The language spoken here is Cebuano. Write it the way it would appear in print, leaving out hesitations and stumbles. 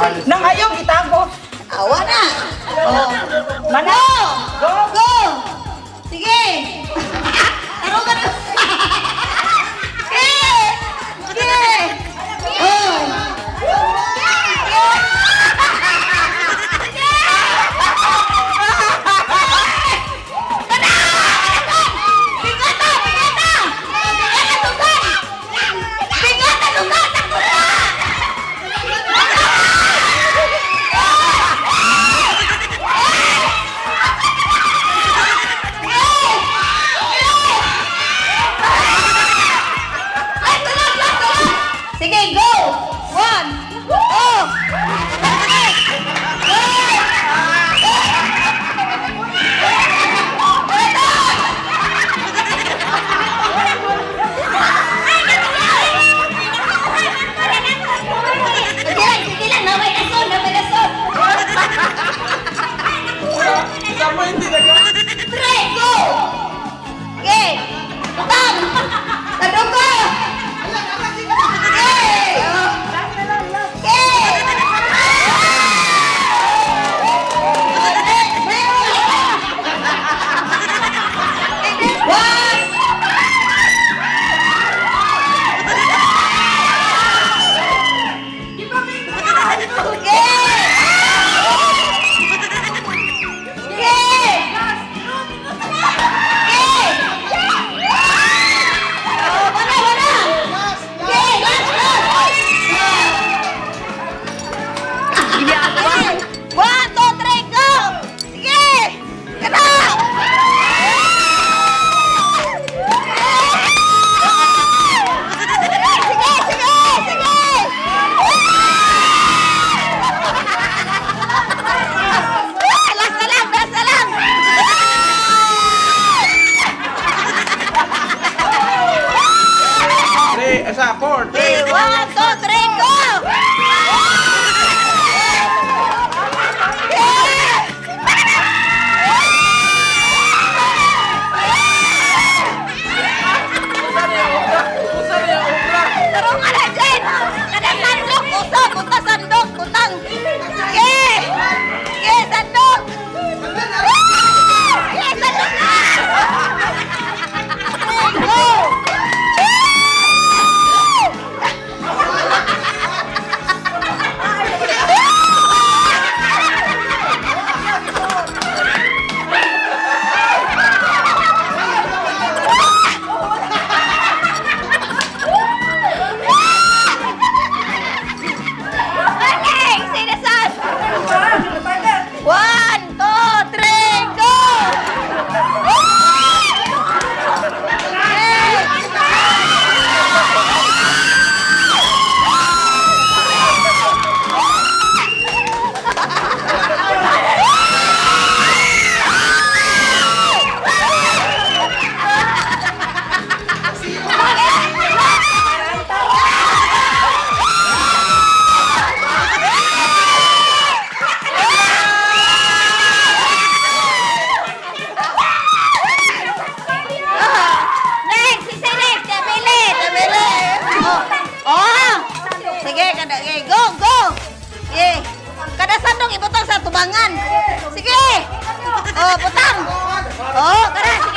Nang ayaw gitago. Awa na. Oh. Mana? Go! Go! Go! Sige! Taro ka na. Sige! Sige! Oh! Bigata! Bigata! Bigata susan! Bigata susan! Takbo na! Ay, tulog, tulog, tulog! Sige, go! One, two, three, go! Sige lang, sige lang, naway rason, naway rason. Sama hindi na Three, go! Okay, butang! Tadong ko! Okay! Okay! One! Okay! Okay! Okay! Oh, wala, wala! Okay, last, last! Okay. One, two, three, go! Sige! Kana! Sige, sige, sige! Last na lang, last na lang! Three, isa, four, three. Okay, one, two, three, go! Usa niya obra. Tarong ka na dyan! Kada sandok, usa, punta sandok, butang! Sige! Sige, sandok! Sige, sandok na! Go! Okay, sinasan! One, two, three, go! Next, si next, tabili, tabili. Oh, oh. Sige, kada, okay, go, go. Sige. Kada sandong ibutang sa tubangan. Sige. Oh, butang. Oh, kada, sige.